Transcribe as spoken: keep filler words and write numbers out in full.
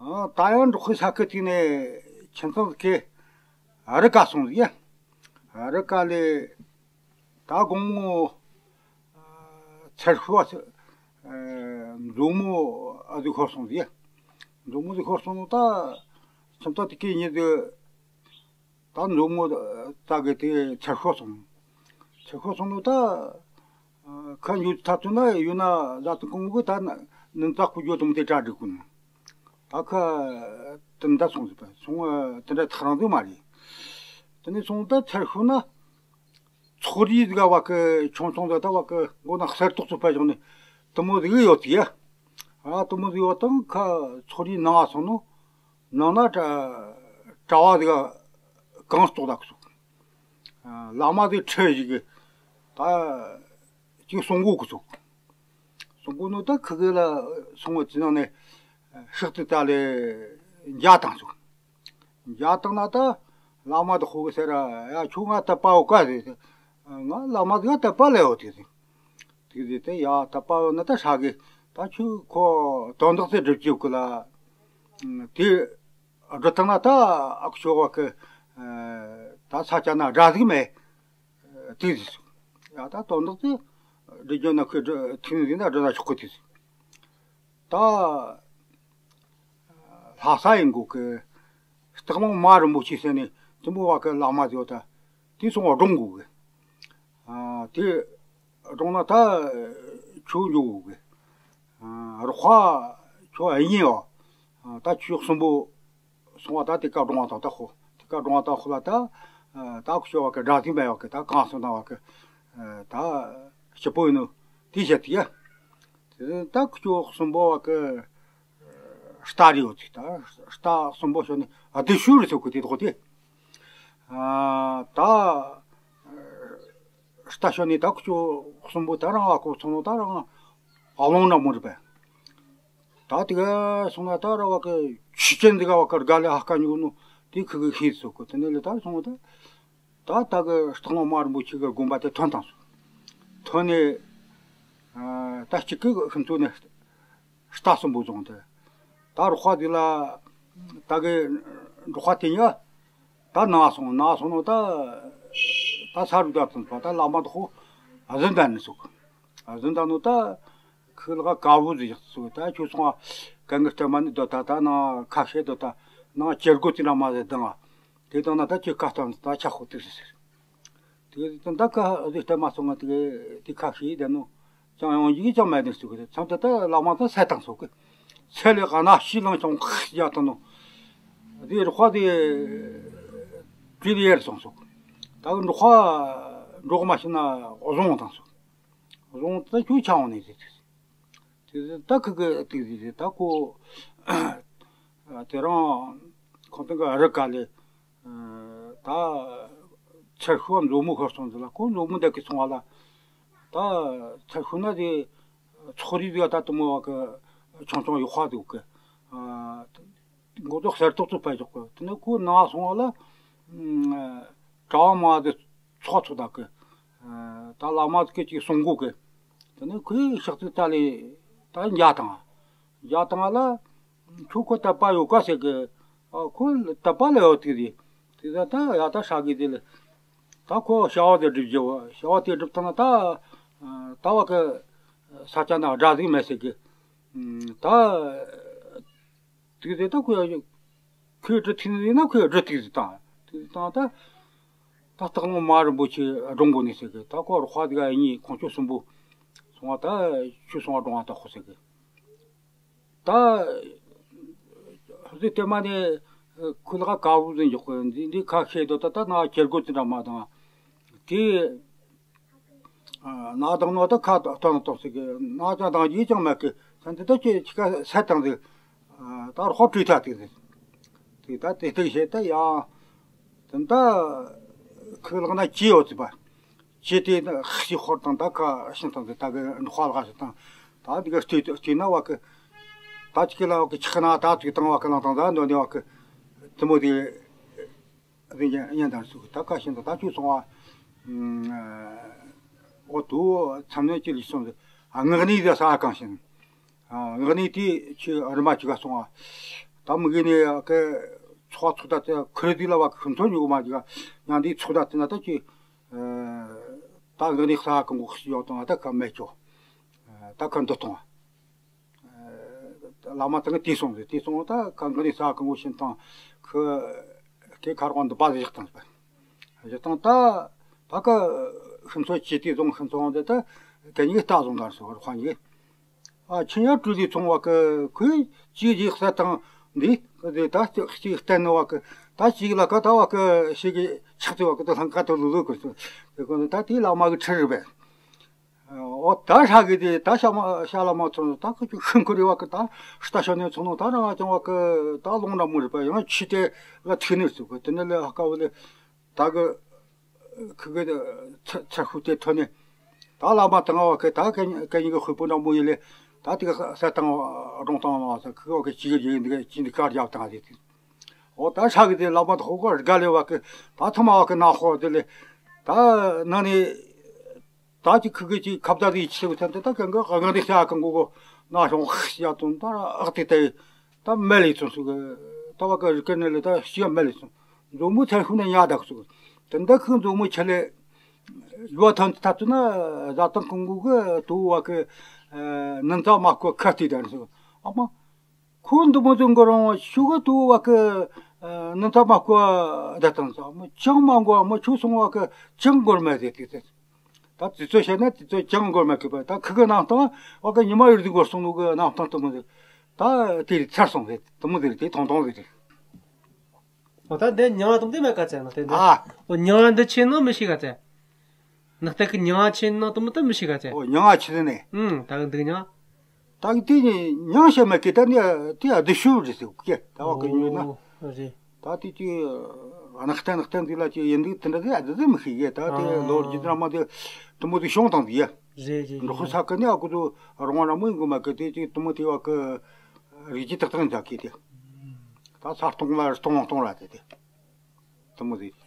ཨ། ད་ཡང་འབྲོག་ཁའི་ས་ཁུལ་དེ་ནས་ཁྱིམ་ཚང་ཟིག་གི་རི་ཀ་སོང་ཟིག་ཡ། རི་ཀ་ལས་ད་དགོང་མོ་ཚར་ཤུ་བ་ཚ- ཨ། མཛོ་མོ་ཨ་ཟིག་ཤོར་སོང་ཟིག་ཡ། མཛོ་མོ་ཟིག་ཤོར་སོང་ནོ་ད་ཁྱིམ་ཚང་དེ་གི་མྱི་ཟིག་ད་མཛོ་མོ་ཙ་གི་དེ་ཚར་ཤོར་སོང་། ཚར་ཤོར་སོང་ནོ་ད། ཨ། ཁ་འཇུ་ཐ་ཚོ་ན་ཡོད་ན་ཟ་ཏུ་གོང་གི་ད་ནི་ཙག་པུ་འཇོ་དུམ་དེ་གྲ་སྒྲིག་གོ་ནི། ད་ཁ་དེ་འདྲ་སོང་ཟིག་པ་སོང་། ཨ། དེ་འདྲ་ཐག་རིང་ཟིག་མ་རེད། དེ་ནས་སོང་ད་ཚར་ཤུ་ན་ཚོགས་རིས་ཟིག་བ་གི་ཆུང་ཆུང་ཟིག་ད་བ་གི་མགོ་ན་གསེར་ཏོག་ཙི་པ་བཞག་ནི་དེ་མོ་ཟིག་ཡོད་ཟིག་ཡ། ཨ། དེ་མོ་ཟིག་ཡོད་དང་ཁ་ཚོགས་རིས་ནང་ང་སོང་ནོ། ནང་ན་གྲྭ་གྲྭ་བ་ཟིག་གང་ལྟོགས་ད་གི་སོང་། ཨ། བླ་མ་དེ་ཁྲི་ཞིག་གི་ད་ཅིག་གསུང་གོ་གི་སོང་། གསུང་གོ་ནོ་ད་ཁི་གེ་ལ་སོང་བ་ཅི་ནང་ནས་ཤག་ཏུ་ད་ལས་འཇའ་བཏང་སོང་། འཇའ་བཏང་ན་ད་བླ་མ་དེ་ཁོ་གི་ཟེར་ར། ཡ། ཁྱོད་ང་དད་པ་ཡོད་ག་ཟེར། ང་བླ་མ་དེ་ག་དད་པ་ལས་ཡོད་དེ་ཟེར། དེ་ཟེར་ཏེ། ཡ། དད་པ་ཡོད་ན་ད་ཧྲ་གི། ད་ཁྱོད་ཁོ་དོན་དག་ཅིག་སྒྲུབ་རྒྱུ་གི་ལ། དེ་སྒྲུབ་བཏང་ན་ད་ཨ་ཁུ་ཆོ་བ་གི། ཨ། ད་ས་ཆ་ན་དགྲ་ཟིག་མེད། དེ་ཟེར། ཡ། ད་དོན་དག་དེ་སྒྲུབ་རྒྱུ་ན་ཁོས་སྒྲུབ་ཐུབ་ནི་ཟིག་ན་སྒྲུབ་ན་ཆོག་གི་དེ་ཟེར། ད་ལྷ་ས་ཡིན་དགོ་གི། སྟག་ལུང་མ་རིན་པོ་ཆེ་ཟེར་ནི་དེ་མོ་བ་གི་བླ་མ་ཟིག་ཡོད་ད། དེ་སོང་བ་སྒྲུང་དགོ་གི། ཨ། དེ་སྒྲུང་ན་ད་ཁྱོད་འཇུག་དགོ་གི། ཨ། རོགས་པ་ཁྱོད་ཨེ་ཡིན་ཡོ། ཨ། ད་ཁྱོད་གསུམ་པོ་སོང་བ་ད་དེ་ཀ་སྒྲུང་བ་དང་ད་ཁོ། དེ་ཀ་སྒྲུང་བ་དང་ཁོ་ལ་ད། ཨ། ད་ཁྱོད་བ་གི་དགྲ་ཟིག་མེད་བ་གི། ད་གང་སོང་ན་བ་གི། ཨ། ད་སྐྱིད་པོ་ཡིན་ནོ་དེ་བཤད་དེ་ཡ། དེ་ད་ཁྱོད་གསུམ་པོ་བ་གི་རྟ་རེད་ཡོད་ཟིག། ད་རྟ་གསུམ་པོ་ཤོར་ནི་ཨ་དེ་ཤུ་རེད་ཟེར་གོ་དེ་དོག་དེ། ཨ། ད་རྟ་ཤོར་ནི་ད་ཁྱོད་གསུམ་པོ་ད་རང་བ་གོ་སོང་ནོ་ད་རང་ཨ་ལོང་ན་མོ་རེད་པས། ད་དེ་ག་སོང་ན་ད་ར་བ་གི་ཆུ་ཆེན་དེ་ག་བ་གི་དགའ་ལས་ཧ་ཀ་ཉོ་ནོ་དེ་ཁི་གི་ཤེས་ཟེར་གོ། དེ་ནས་ལས་ད་སོང་ད། ད་ད་གི་སྟག་ལུང་མ་རིན་པོ་ཆེ་གི་དགོན་པ་དེ་ཐོན་བཏང་སོང་། ཐོན་ནས། ཨ། ད་གཅིག་གི་ཤིན་ཏུ་ནས་རྟ་གསུམ་པོ་བཟུང་སྟེ། ད་རོགས་པ་དེ་ལ་ད་གི་འབྲོག་པ་དེ་གཉིས་ད་ནང་སོང་། ནང་སོང་ནོ་ད། ད་ས་རུ་བརྒྱབ་སོང་། ད་བླ་མ་དེ་ཁོ་ཨ་ཟིན་ད་ནི་སོང་། ཨ་ཟིན་ད་ནོ་ད་ཁོའི་ལག་ག་བུ་ཟིག་བཞག་སོང་། ད་ཁྱོད་སོང་ང་གན་གི་སྟེང་མ་ནི་སྡོད་ད། ད་ནང་ཁ་ཤས་སྡོད་ད། ནང་ཅེར་སྒོ་དེ་འདྲ་མ་ཟིག་ལྡང་ང་། དེ་དང་ན་ད་ཁྱོད་ཁ་སྟོང་ད་ཆ་ཁོ་དེ་ཟེར། དེ་ད་ད་ཁ་ཟིག་སྟེང་མ་སོང་ང་། དེ་དེ་ཁ་ཤས་ད་ནོ་ཅང་ཡོང་ཡིག་ཅང་མེད་ནི་སོང་གི། མཚམས་དེ་ད་བླ་མ་ད་སད་བཏང་སོང་གི། ཚེ་ལས་ཀ་ན་ཤི་ལང་ཅང་ཁ་ཡ་ད་ནོ། དེ་རོགས་པ་དེ་བྲོས་ཡར་སོང་སོང་། ད་གི་འབྲོག་པ་འབྲོག་མ་ཤི་ན་བཟུང་བཏང་སོང་། བཟུང་ད་ཁྱོད་ཆ་འོང་ནས་ཟེར། དེ་ད་ཁི་གི་དེ་ཟེར། ད་ཁོ་དེ་རང་ཁོང་པའི་གི་རི་ཀ་ལས། ཨ། ད་ཚར་ཤུ་བ་མཛོ་མོ་ཤོར་སོང་ཟེར་ལ། ཁོ་མཛོ་མོ་འདེད་གི་སོང་བ་ལ། ད་ཚར་ཤུ་ན་དེ་ཚོགས་རིས་ཟིག་ད་དེ་མོ་བ་གི་ཆུང་ཆུང་ཡོད་ཁ་འདུག་གི། ཨ། མགོ་ཏོ་གསེར་ཏོག་ཏོ་ཕེབས་ཆོག་གི། དེ་ནས་ཁོ་ནང་སོང་བ་ལ། ཨ། གྲྭ་བ་མ་དེ་ཚོགས་ཚོགས་ད་གི། ཨ། ད་བླ་མ་དེ་གི་ཅིག་གསུང་གོ་གི། དེ་ནས་ཁོས་ཕྱག་ཏུ་ད་ལས་ད་འཇའ་བཏང་། འཇའ་བཏང་ལ། ཁྱོད་ཁོ་དད་པ་ཡོད་ག་ཟེར་གི། ཨ། ཁོ་དད་པ་ལས་ཡོད་དེ་རེད། དེ་ད་ད་ཡ་ད་ཧྲ་གི་དེ་ལས། ད་ཁོ་བྱ་བ་དེ་སྒྲུབ་རྒྱུ། བྱ་བ་དེ་སྒྲུབ་བཏང་ན་ད། ཨ། ད་བ་གི་ས་ཆ་ན་དགྲ་ཟིག་མེད་ཟེར་གི། ཨ། ད་དེ་ཟེར། ད་ཁོས་ཁོས་སྒྲུབ་ཐུབ་ནི་ཡིན་ན་ཁོས་སྒྲུབ་ཐུབ་ཟེར་བཏང་། དེ་ཟེར་བཏང་ད། ད་སྟག་ལུང་མ་རིན་པོ་ཆེ་སྒྲུང་གོ་ནས་ཟེར་གི། ད་ཁོ་རོགས་པ་དེ་ག་གཉིས་ཁོང་ཆོ་གསུམ་པོ་སོང་བ། ད་ཁྱོད་སོང་བ་སྒྲུང་བ་ད་ཁོ་ཟེར་གི། ད་ཟེར་དེ་མ་ནས་ཁོའི་ལག་ག་བུ་ཟིག་འཇོག་གི། འདི་འདི་ཁ་ཤས་སྡོད་ད། ད་ནང་ཅེར་སྒོ་དེ་འདྲ་མ་བཏང་། དེ་ཨ། ནང་བཏང་ནོ་ད་ཁ་སྟོང་སྟོང་ཟེར་གི། ནང་ཅང་བཏང་རྒྱུ་ཅང་མེད་གི། ས་འདི་ད་ཁྱོད་ཁྱི་ཁ་སད་བཏང་ཟིག། ཨ། ད་རོགས་པ་བྲོས་ཐལ་དེ་ཟེར། དེ་ད་དེ་ལྟར་བྱས་ད་ཡང་། དེ་ད་ཁོའི་ལག་ན་ཅི་ཡོད་ཟེར་བ། ཅི་དེ་ན་ཤི་ཤོར་བཏང་། ད་ཁ་ཤི་བཏང་ཟིག། ད་གི་འབྲོག་པ་ལག་ཤི་བཏང་། ད་འདི་ག་བལྟས་བལྟས་ན་བ་གི། ད་ཅི་གི་ལ་བ་གི་ཆག་ན་ད་ཅིག་བཏང་བ་གི། ལང་བཏང་ད་འདོད་ནི་བ་གི། དེ་མོ་དེ་ཟིག་ཉན་ཉན་དང་ཟེར་གི། ད་ཁ་ཤས་ད་ད་ཁྱོད་སོང་བ། ཨ། འོ་དུ་མཚམས་ནས་ཅི་ལས་སོང་ཟིག། ཨ། ངག་ནས་ཟ་ས་གང་ཤེས། ཨ། ངག་ནས་དེ་ཁྱོད་རི་མ་ཅིག་ག་སོང་བ། ད་མི་གི་ནི་གི་ཚོགས་ཚོགས་ད་དེ་ཁུར་དེ་ལ་བ་ཁུ་ཚོ་ཉུག་མ་ཅིག་ཡང་འདི་ཚོགས་ད་དེ་ན་ད་ཅི། ད་གི་ནི་ས་གི་འགོ་ཤི་ཡོད་དང་ད་ཁ་མེད་ཅོ། ད་ཁ་འདི་གཏོང་། བླ་མ་དང་དེ་སོང་དེ་སོང་ད་ཁ་གི་ནི་ས་གི་འགོ་ཤིན་དང་ཁུ་ཁེ་ཁར་གོང་འདི་པ་བཞག་དང་བཞག་དང་ད་ད་ཁ་ཤིན་ཚོ་ཅི་དེ་བཟུང་ཤིན་ཚོ་འདི་ད་གི་ནི་ད་བཟུང་ད་སོ་ར་ཁ་ནི། ཨ་ཆེན་ཡར་སྤྲུལ་ལས་ཚོང་བ་གི་ཁོས་ཅིག་ཅིག་ས་དང་འདི་གི་ད་ཅིག་བསྟན་ནོ་བ་གི་ད་ཅིག་ལ་ཀ་ད་བ་གི་ཞིག་གི་ཆག་ཏུ་བ་གི་ད་ལྷང་ཀ་ཏུ་ལུ་ལུ་གི་སུ་དེ་གོ་ད་དེ་བླ་མ་གི་ཁྲི་རེད་པས། ཨོ་ད་ཧྲ་གི་དེ་ད་ཤ་མ་ཤ་ལ་མ་ཚོང་ད་ཁོ་ཅིག་ཤིང་ཁོ་རེ་བ་གི་ད་ཤ་ཤ་ནས་ཚོང་ནོ་ད་རང་ཅང་བ་གི་ད་ལོང་ར་མོ་རེད་པས། ཡང་ཆི་དེ་ལ་ཐུག་ནས་སུ་གི་དེ་ནས་ལས་ཧ་ཀ་བ་ལས། ད་གི་ཁི་གི་ཚ་ཚ་ཤུ་དེ་ཐོན་ནས་ད་བླ་མ་དང་བ་གི་ད་གི་གི་གི་དཔེ་པོ་འདྲ་མོ་ཡིན་ལས་ད་དེ་གི་ས་དང་སྒྲུང་དང་བ་ས་ཁི་གི་བ་གི་ཅི་གི་ཡིན་འདི་གི་ཅི་འདི་གར་རྒྱབ་དང་དེ་དེ། འོ་ད་ཧྲ་གི་དེ་བླ་མ་དང་ཧོ་གི་རྒ་ལས་བ་གི་ད་ཐ་མ་བ་གི་ན་ཧོ་དེ་ལས་ད་ན་ནི་ད་ཅི་ཁི་གི་ཅི་ཁ་བརྡ་དེ་ཡིད་ཆེས་བུ་ཚན་དེ་ད་གི་གི་གི་དེ་ཤ་གི་འགོ་གོ་ན་ཤོང་ཧ་ཤ་དང་ད་ཨག་དེ་དེ། ད་མེད་ལས་སོང་ཟེར་གི། ད་བ་གི་རི་ཀ་ནས་ལས་ད་ཤི་ཡ་མེད་ལས་སོང་། མཛོ་མོ་ཚན་ཤུ་ནས་ཉ་བདག་ཟེར་གི། དེ་འདྲ་ཁོས་མཛོ་མོ་ཆེ་ལས་ཡོད་ཐོན་ཐ་ཚུ་ན་བཟའ་བཏུང་གང་གོ་གི་དུ་བ་གི་ནན་ཙ་མ་ཀོ་ཁ་ཏི་ད་ཟེར་གི། ཨ་མ་ཁོ་འདི་མོ་ཟིག་གི་རང་ཤུ་གི་དུ་བ་གི་ནན་ཙ་མ་ཀོ་ད་བཏང་ཟེར། ཨ་མ་ཅང་མ་གོ། ཨ་མ་ཁྱོད་སོང་བ་གི་ཅང་གོར་མ་ཟེར་ཏི་ཟེར། ད་དེ་ཚོ་བཤད་ན་དེ་ཚོ་ཅང་གོར་མ་གི་པ། ད་ཁི་གི་གནམ་ཐང་བ་གི་ཉི་མ་ཡོད་དུ་གོར་སོང་ནོ་གི་གནམ་ཐང་དུ་མོ་ཟིག། ད་དེ་རིགས་ཚར་སོང་ཟིག། དུ་མོ་ཟིག་དེ་ཐོང་ཐོང་ཟིག་རེད། འོ་ད་འདི་མྱིང་ང་དུ་མོ་དེ་མེད་ག་ཚད་ན་དེ་འདི། ཨ། འོ་མྱིང་ང་འདི་ཆེ་ནོ་མི་ཤེས་ག་ཚད། ནག་ཏག་གི་མྱིང་ང་ཆེ་ནོ་དུ་མོ་དེ་མི་ཤེས་ག་ཚད། འོ་མྱིང་ང་ཆེ་ནས། ཨུམ་ད་གི་འདི་མྱིང་། ད་གི་དེ་ནི་མྱིང་བཤད་མེད་གི། ད་ནི་དེ་ཡ་དེ་ཤུ་རེད་ཟེར་གི། ད་བ་གི་ཉོས་ན། འོ་རེད། ད་དེ་ཅི་ནག་ཏན་ནག་ཏན་དེ་ལ་ཅི་ཡིན་འདུག་དེ་འདྲ་དེ་ཨ་དེ་དེ་མི་ཤེས་གི། ད་དེ་ཨ། ལོ་རྒྱུས་འདྲ་མ་དེ་དུ་མོ་དེ་བྱུང་དང་དེ་ཡ། རེད་རེད། འབྲོག་ཁུལ་ས་ཁུལ་ནི་ཨ་ཁུ་ཚོ་རོང་བ་འདྲ་མོ་ཡིན་གི་མ་གི། དེ་ཅི་དུ་མོ་དེ་བ་གི་རིགས་ཀྱི་ཏག་ཏག་འཇག་གི་དེ། ད་ས་སྟོང་ལ་སྟོང་སྟོང་ར་དེ་དེ་དུ་མོ་དེ།